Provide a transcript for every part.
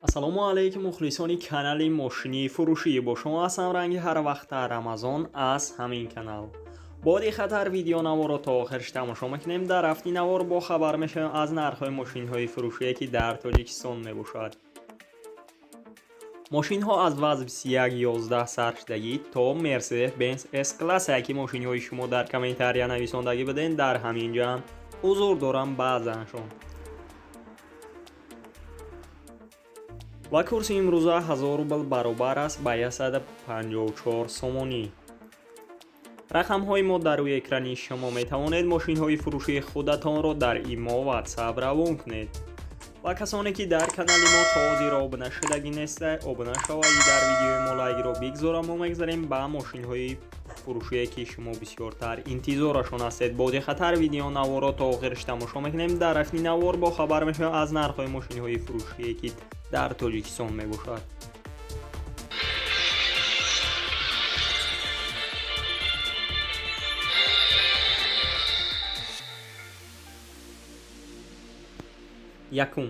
Ассалому алайкум, мухлисони канали мошинии фурӯшӣ. Бо шумо ҳастам ранги ҳар вақта Рамазон аз ҳамин канал. Бо диққаттар видеонаворро то охирш тамошо мекунем. Дар рафти навор бо хабар мешавем аз нархҳои мошинҳои фурӯшие, ки дар Тоҷикистон мебошад. Мошинҳо аз ВАЗ 2111 сар шудагӣ то Мерседес Бенз С классе, ки мошинҳои шумо дар комментария нависондагӣ буден, дар ҳамин ҷамъ ҳузур дорам баъзаншон. Ва курси имрӯза 1000 рубл баробар аст ба 154 сомонӣ. Рақамҳои мо дар рӯи экрани шумо, метавонед мошинҳои фурӯшии худатонро дар ИМО, Ватсап равон кунед. Ва касоне ки дар канали мо то ҳозир обуна шудагӣ неста, обуна шавед, дар видеои мо лайкро бигзора. Мо мегзарем ба мошинҳои фурӯшие, ки шумо бисёртар интизорашон ҳастед. Бо диққаттар видеонаворро то охирш тамошо мекунем. Дар рафти навор бо хабар мешавем аз нархҳои мошинҳои фурӯшие, ки дар Тоҷикистон мебошад. Якум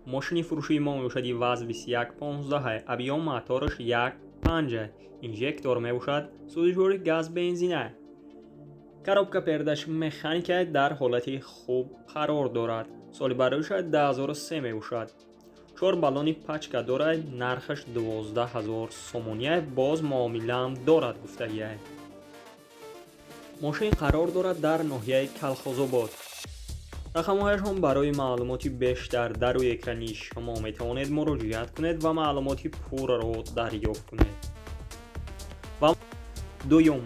мошини фурӯшии мо мебошад ВАЗ 2115, объём мотораш 1,5, инжектор мебошад, сӯзишвори газ бензина, коробка передач механика, дар ҳолати хуб қарор дорад. Соли бароиша 2003 мебошад. Чор баллони пачка дорад. Нархаш 12 000 сомония, боз муомилаам дорад гуфтагиай. Мошин қарор дорад дар ноҳияи Калхозобод. Рақамҳояшон барои маълумоти бештар дар рӯи экрани шумо, метавонед муроҷиат кунед ва маълумоти пурраро дарёфт кунед. Ва дуюм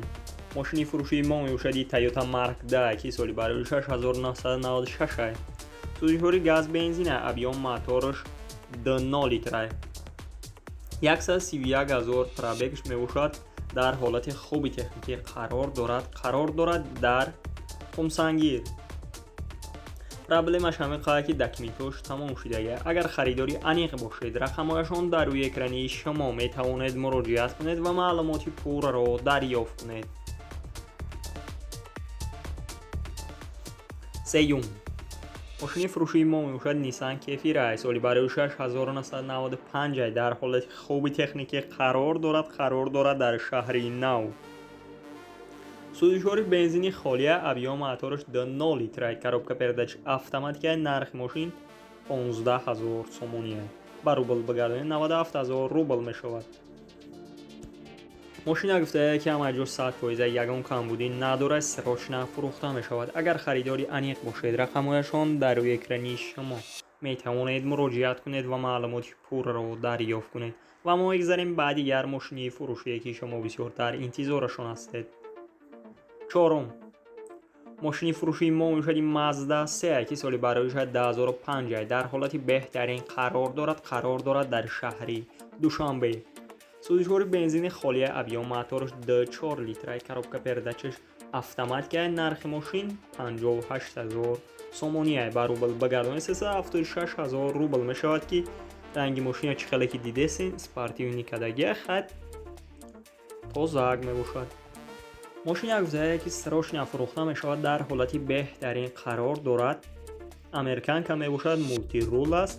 мошини фурӯшии мо мебошади Toyota Mark 10, ки соли барои 1996, сӯзишвори газ бензина, объём мотораш 2,0 литра, 131 ҳазор пробегш мебошад, дар ҳолати хуби техникӣ қарор дорад. Қарор дорад дар Қумсангир. Проблемаш ҳамин қадр, ки документҳош тамом шудага. Агар харидори аниқ бошед, рақамҳояшон дар рӯи экрани шумо, метавонед муроҷиат кунед ва маълумоти пурраро дарёфт кунед. Сеюм мошини фурӯшии мо мебошад Nissan Кефира, соли барои 1995, дар ҳолати хуби техникӣ қарор дорад. Қарор дорад дар шаҳри Нав. Сӯзишвори бензини холия, объём мотораш 2,0 литра, коробка передач автоматика. Нархи мошин 15 ҳазор сомония, ба рубл бигардонед 97 ҳазор рубл мешавад. Мошина гуфтая, ки ҳама ҷо 100%, ягон камбудӣ надорад, срочно фурӯхта мешавад. Агар харидори аниқ бошед, рақамҳояшон дар рӯи экрани шумо, метавонед муроҷиат кунед ва маълумоти пурраро дарёфт кунед. Ва мо мегзарем ба дигар мошини фурӯшие, ки шумо бисёртар интизорашон ҳастед. Чорум мошини фурӯшии мо мебошад Mazda 3, ки соли бароиша 2005, дар ҳолати беҳтарин қарор дорад. Қарор дорад дар шаҳри Душанбе. Сӯзишвори бензини холия, объём мотораш 2,4 литра, коробка передачаш автоматика. Нархи мошин 58 ҳазор сомония, ба рубл бигардонед 376 ҳазор рубл мешавад. Ки ранги мошина чӣ хеле ки дидесин, спортивный кадагия, хат тозак мебошад. Мошин гуфтая, ки срочно фурӯхта мешавад, дар ҳолати беҳтарин қарор дорад. Американка мебошад, мультируль аст,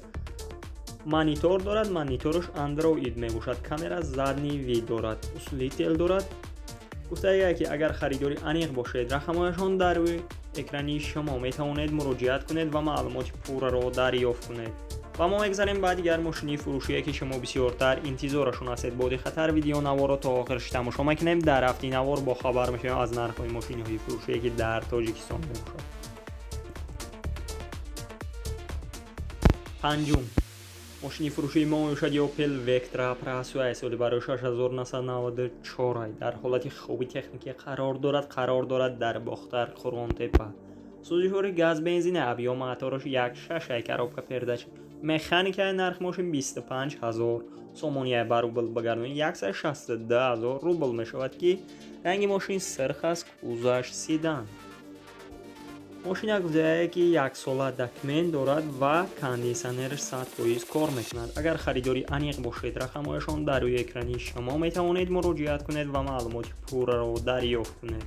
монитор дорад, монитораш Андроид мебошад, камера задний вид дорад, усилитель дорад. Гуфтая, ки агар харидори аниқ бошед, рақамҳояшон дар рӯи экрани шумо, метавонед муроҷиат кунед ва маълумоти пурраро дарёфт кунед. Ва мо мегзарем ба дигар мошини фурӯшие, ки шумо бисёртар интизорашон ҳастед. Бо диққаттар видеонаворро то охирш тамошо мекунем. Дар рафти навор бо хабар мешавем аз нархҳои мошиниҳои фурӯшие, ки дар Тоҷикистон мебошад. Панҷум мошини фурӯшии мо мебошад Opel Vectra Plus, соли барои 1994, дар ҳолати хуби техникӣ қарор дорад. Қарор дорад дар Бохтар, Қурғонтепа. Сӯзишвори газ бензина, объём мотораш 1,6, коробка передач механика. Нархи мошин 25 ҳазор сомония, ба рубл бигардонед 162 ҳазор рубл мешавад. Ки ранги мошин сирх аст, кузаш седан. Мошина гуфтая, ки яксола документ дорад ва кондитсионераш 100% кор мекунад. Агар харидори аниқ бошед, рақамҳояшон дар рӯи экрани шумо, метавонед муроҷиат кунед ва маълумоти пурраро дарёфт кунед.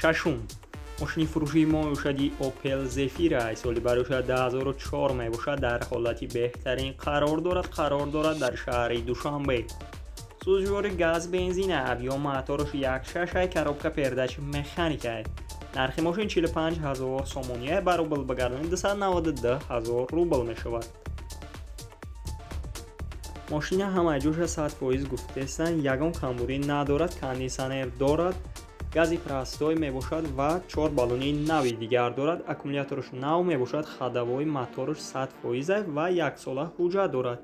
Шашум Мошини фурӯшии мо мебошади Opel Zafira, соли бароша 2004 мебошад, дар ҳолати беҳтарин қарор дорад, қарор дорад дар шаҳри Душанбе. Сӯзишвори газ бензин, объём мотораш 1.6, коробка передач механика. Нархи мошин 45 ҳазор сомонӣ, ба рубл багардонӣ 292 ҳазор рубл мешавад. Мошина ҳамаи ҷоша 100% гуфтестанд, ягон камбудӣ надорад, кондитсионер дорад, гази простой мебошад ва 4 баллони нави дигар дорад, аккумулятораш нав мебошад, ходовой мотораш 100% ва яксола ҳуҷҷат дорад.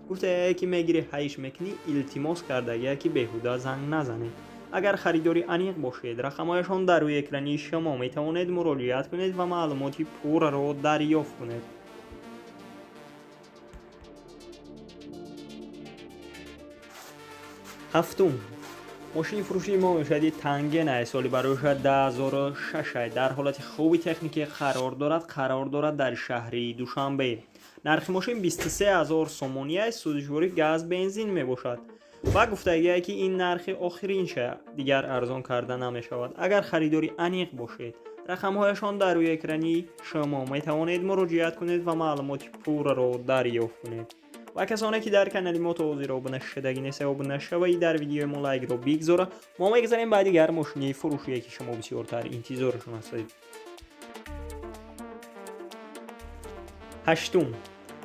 Гуфтае ки мегирӣ ҳайш мекунӣ, илтимос кардагие ки беҳуда занг назанед. Агар харидори аниқ бошед, рақамҳояшон дар рӯи экрани шумо, метавонед муроҷиат кунед ва маълумоти пурраро дарёфт кунед. Ҳафтум. Мошини фурӯшии мо мебошади Тангена, соли бароша 2006, дар ҳолати хуби техникӣ қарор дорад, қарор дорад дар шаҳри Душанбе. Нархи мошин 23 ҳазор сомонӣ, сӯзишвори газ бензин мебошад. Ва гуфтагие ки ин нархи охиринша, дигар арзон карда намешавад. Агар харидори аниқ бошед, рақамҳояшон дар рӯи экрани шумо, метавонед муроҷиат кунед ва маълумоти пурраро дарёфт кунед. Ва касоне ки дар канали мо то ҳозир обуна шудагӣ нестед, обуна шавед, дар видеои мо лайкро бигзора. Мо мегзарем ба дигар мошини фурӯшие ки шумо бисёртар интизорашон ҳастед. Ҳаштум.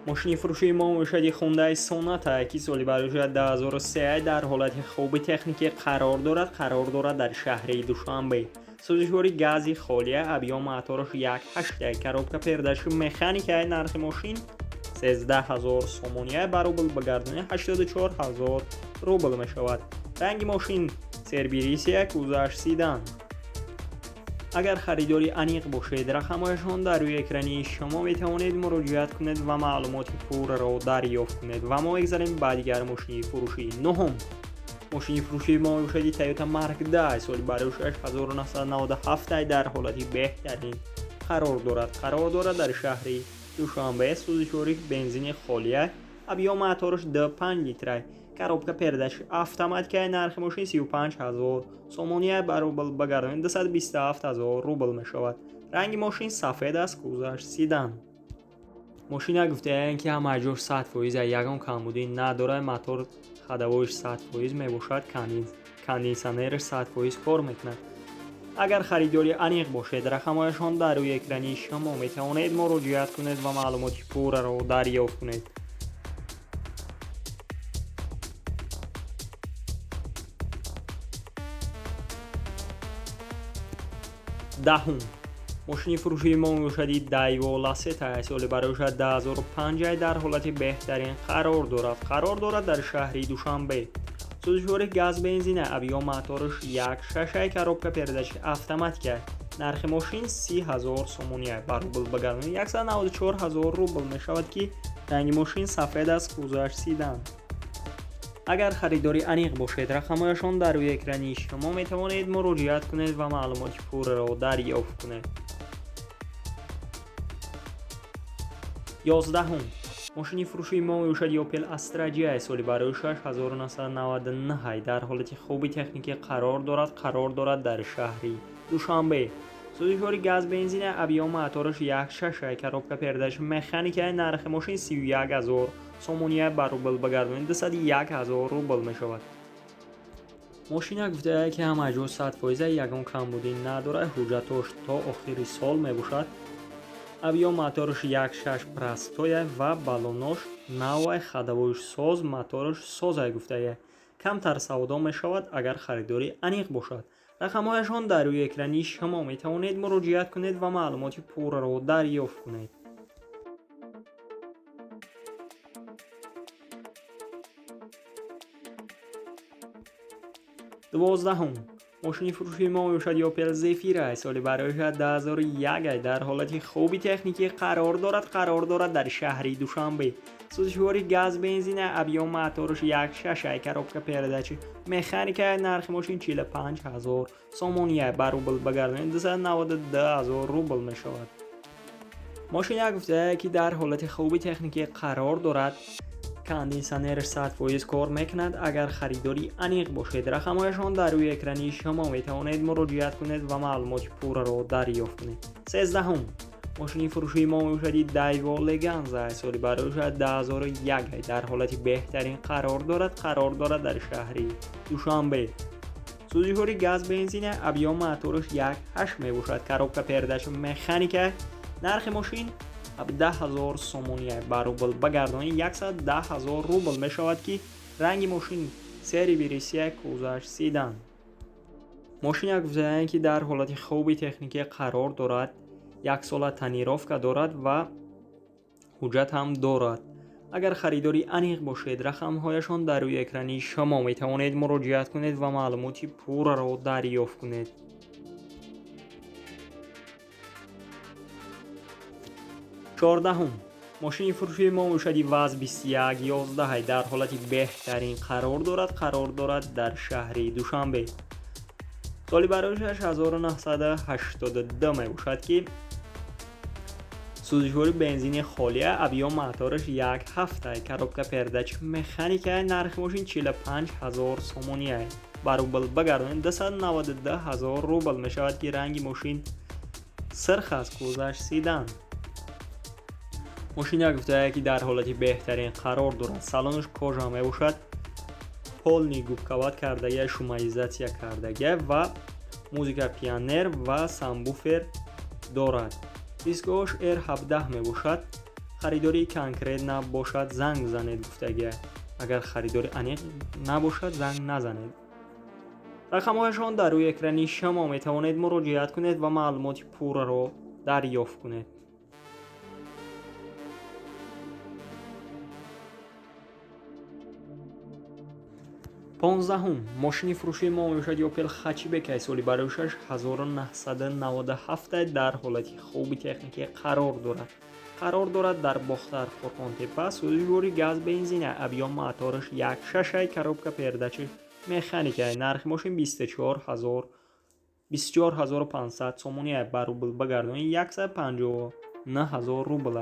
Мошини фурӯшии мо мебошади Hyundai Sonata, ки соли бароша 2003, дар ҳолати хуби техникӣ қарор дорад, қарор дорад дар шаҳри Душанбе. Сӯзишвори гази холия, объём мотораш 1.8, коробка передач механика, нархи мошин 13 ҳазор сомонӣ, ба рубл багардонӣ 84 ҳазор рубл мешавад. Ранги мошин сербирисия, кузаш седан. Агар харидори аниқ бошед, рақамҳояшон дар рӯи экрани шумо, метавонед муроҷиат кунед ва маълумоти пурраро дарёфт кунед. Ва мо мегзарем ба дигар мошини фурӯшӣ. Нуҳум. Мошини фурӯшии мо мебошади Toyota Mark 10, соли бароша 1997, дар ҳолати беҳтарин қарор дорад, қарор дорад дар шаҳри Душанбе. Сӯзишвори бензини холия, объём мотораш 5 литра, коробка передач автоматика, нархи мошин 35 ҳазор сомонӣ, ба рубл багардонӣ 227 ҳазор рубл мешавад. Ранги мошин сафед аст, кузаш седан. Мошина гуфтаянд ки ҳамаи ҷош 100%, ягон камбудӣ надорад, мотор ходовой ш 100% мебошад, кондитсионераш 100% кор мекунад. Агар харидори аниқ бошед, рақамҳояшон дар рӯи экрани шумо, метавонед муроҷиат кунед ва маълумоти пурраро дарёфт кунед. Даҳум. Мошини фурӯшии мо мебошади Daewoo Lacetti, соли бароша 2005, дар ҳолати беҳтарин қарор дорад, қарор дорад дар шаҳри Душанбе. Сӯзишвори газ бензина, объём мотораш 1.6, коробка передач автоматика. Нархи мошин 30 ҳазор сомонӣ, ба рубл багардонӣ 194 ҳазор рубл мешавад, ки ранги мошин сафед аст, кузаш седан. Агар харидори аниқ бошед, рақамҳояшон дар рӯи экрани шумо, метавонед муроҷиат кунед ва маълумоти пурраро дарёфт кунед. 11-ум. Мошини фурӯшии мо мебошад Opel Astra J, соли барои 1999, дар ҳолати хуби техникӣ қарор дорад, қарор дорад дар шаҳри Душанбе. Сӯзишвори газ бензин, объём мотораш 1.6, коробка передач механика, нархи мошин 31 ҳазор сомонӣ, ба рубл багардонӣ 201 ҳазор рубл мешавад. Мошина гуфтая ки ҳамаи ҷо 100%, ягон камбудӣ надорад, ҳуҷҷатош то охири сол мебошад. Объём мотораш 1.6 простой ва баллонош навай, ходовой ш соз, мотораш созай гуфтая. Камтар савдо мешавад, агар харидори аниқ бошад. Рақамҳояшон дар рӯи экрани шумо, метавонед муроҷиат кунед ва маълумоти пурраро дарёфт кунед. 12-ум. Мошини фурӯшии мо мебошад Opel Zafira, соли барои 2001, дар ҳолати хуби техникӣ қарор дорад, қарор дорад дар шаҳри Душанбе. Сӯзишвори газ бензина, объём мотораш 1.6, коробка передач механика, нархи мошин 45 ҳазор сомонӣ, ба рубл багардонӣ 292 ҳазор рубл мешавад. Мошина гуфтая ки дар ҳолати хуби техникӣ қарор дорад. Кондитсионераш 100% кор мекунад. Агар харидори аниқ бошед, рақамҳояшон дар рӯи экрани шумо, метавонед муроҷиат кунед ва маълумоти пурраро дарёфт кунед. 13-ҳум мошини фурӯшии мо мебошади Дайво Леганза, соли барояшад 2001, дар ҳолати беҳтарин қарор дорад. Қарор дорад дар шаҳри Душанбе. Сӯзишвори газ бензина, объём мотораш 1,8 мебошад. Коробка передач механика. Нархи мошин 17 000 сомонӣ, ба рубл багардонӣ 110 000 рубл мешавад, ки ранги мошин серебристый, кузоваш седан. Мошин як гуфтаям, ки дар ҳолати хуби техникӣ қарор дорад, як сола тонировка дорад ва ҳуҷҷат ҳам дорад. Агар харидори аниқ бошед, рақамҳояшон дар рӯи экрани шумо, метавонед муроҷиат кунед ва маълумоти пурраро дарёфт кунед. 14-ҳум мошини фурӯшии мо мебошади ВАЗ 2111, дар ҳолати беҳтарин қарор дорад. Қарор дорад дар шаҳри Душанбе. Соли барояшаш 1982 мебошад, ки сӯзишвори бензини холия, объём мотораш 1,7, коробка передач механика. Нархи мошин 45 000 сомонӣ, ба рубл багардонед 292 000 рубл мешавад, ки ранги мошин сирх аст, кузоваш седан. Мошин як гуфтая, ки дар ҳолати беҳтарин қарор дорад. Салонаш кожа мебошад, полный губковать кардагия, шумоизатсия кардагия ва музыка Пионер ва сабвуфер дорад. Дискош R17 мебошад. Харидори конкрет набошад, занг занед гуфтагия. Агар харидори аниқ набошад, занг назанед. Рақамҳояшон дар рӯи экрани шумо, метавонед муроҷиат кунед ва маълумоти пурраро дарёфт кунед. 15-ҳум мошини фурӯшии мо мебошад Опел Хатчбек, соли барояшаш 1997, дар ҳолати хуби техникӣ қарор дорад. Қарор дорад дар Бохтар, Қурғонтепа. Сӯзишвори газ бензина, объём мотораш 1,6, коробка передачи механика. Нархи мошин 24 500 сомонӣ, ба рубл багардонӣ 159 000 рубл.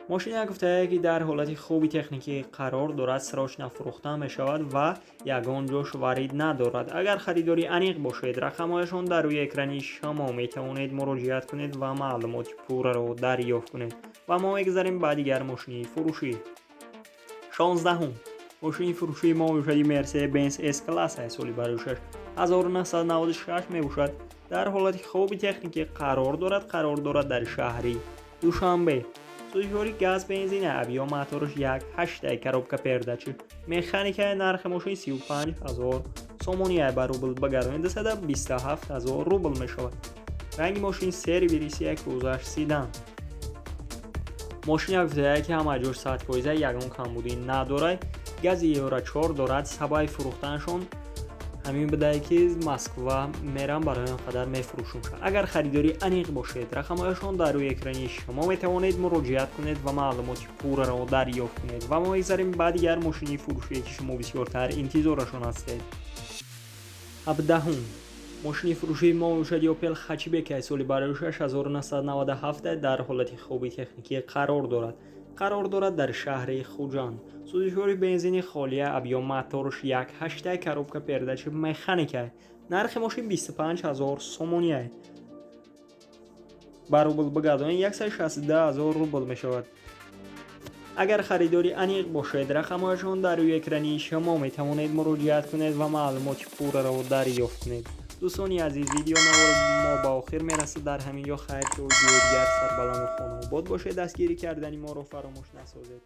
Мошин гуфтае, ки дар ҳолати хуби техникӣ қарор дорад, срочно фурӯхта мешавад ва ягон ҷош варид надорад. Агар харидори аниқ бошед, рақамҳояшон дар рӯи экрани шумо, метавонед муроҷиат кунед ва маълумоти пурраро дарёфт кунед. Ва мо мегузарем ба дигар мошини фурӯшӣ. 16-ҳум мошини фурӯшии мо мебошади Мерседес Бенз С класс, соли барояшаш 1996 мебошад, дар ҳолати хуби техникӣ қарор дорад. Қарор дорад дар шаҳри Душанбе. Сӯзишвори газ бензина, объём мотораш 1,8, коробка передачи механика. Нархи мошин 35 000 сомонӣ, ба рубл багардонед 227 000 рубл мешавад. Ранги мошин серебристый, кузоваш седан. Мошин як гуфтая, ки ҳама ҷош 100%, ягон камбудӣ надорад, гази Евро 4 дорад. Сабаби фурӯхтанашон ҳамин будае, ки Москва мерам, барои он қадар мефурӯшум. Агар харидори аниқ бошед, рақамҳояшон дар рӯи экрани шумо, метавонед муроҷиат кунед ва маълумоти пурраро дарёфт кунед. Ва мо мегзарем ба дигар мошини фурӯшие, ки шумо бисёртар интизорашон ҳастед. 17-ҳум мошини фурӯшии мо мебошад Опел Хатчбек, соли барояшаш 1997, дар ҳолати хуби техникӣ қарор дорад. Қарор дорад дар шаҳри Хуҷанд. Сӯзишвори бензини холия, объём моторш 1,8, коробка передачи механика. Нархи мошин 25 000 сомонӣ, ба рубл бигардонед 162 000 рубл мешавад. Агар харидори аниқ бошед, рақамҳояшон дар рӯи экрани шумо, метавонед муроҷиат кунед ва маълумоти пурраро дарёфт кунед. Дӯстони азиз, видео навори мо ба охир мерасад дар ҳамин ҷо. Хайр, то видеои дигар, сарбаланду хонаобод бошед. Дастгирӣ кардани моро фаромӯш насозед.